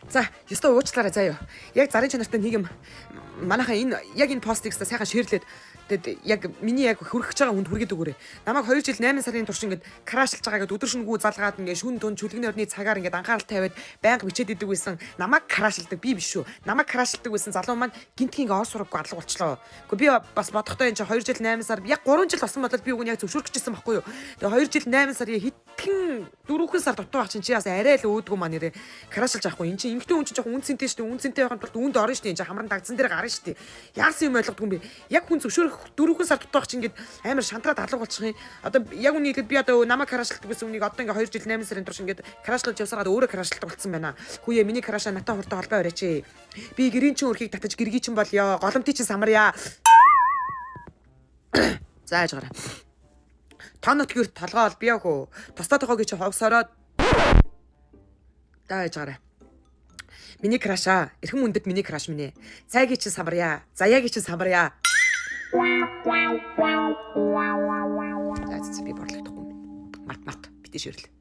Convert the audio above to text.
За, ёстой уучлаарай заа юу. Яг зарын чанартай нэг юм манайхаа энэ яг энэ постыг сайхан share лээд, тэгээд яг миний яг хүрэх гэж байгаа хүнд хүргээд өгөөрэй. Намайг 2 жил 8 сарын турш ингээд crush лж байгаа гэдээ өдөр шөнөгүй залгаад, ингээд шүн дунд чүлгэний орны цагаар ингээд анхаарал тавиад байнга бичээд идэг байсан. Намайг crush лдаг би биш шүү. Намайг crush лдаг байсан залуу маань гинтгийн ингээд ор сураггүй алга болчлоо. Гэхдээ би бас бодохдоо энэ чинь 2 жил 8 сар, яг 3 жил болсон бол би үгүй яг зөвшөөрөх гэжсэн байхгүй юу. Тэгээ 2 жил 8 сар хэдхэн 4 сар дутуу байх чинь чи бас арай л өөдгөө маа нэрээ crush лж авахгүй. Энд чинь эмэгтэй хүн чинь жоохон үн цэнтэй шүү дээ. Үн цэнтэй байхын тулд үүнд орно шүү дээ. Энд чинь хамран дагцсан дээр гарна шүү дээ. Яасан юм ойлгодгүй юм бэ? Яг хүн зөвшөөрөх 4 сар дутуу байх чинь ингээд амар шантраад алга болчих юм. Одоо яг үнийг хэлэхэд би одоо намайг crush лдаг гэсэн үнийг одоо ингээд 2 жил 8 сарын турш ингээд crush лж явсараад өөрөө crush лдаг болсон байна. Хүүе, миний crush аа натаа хурдан холбоо бариач. Би гэрийн чин өрхийг татаж гэргий чин болёо. Голомтын чин самарья. За, яаж гараа. Тонот гэр толгой олбиа хөө. Тусдаа тохойг чи ховсороод даа яаж гараа. Миний crush аа. Эрхэм хүндэт миний crush минь ээ. Цайгийн чин самарья. Заяагийн чин самарья. За, би борлогдохгүй юм. Март март битээ share лээ.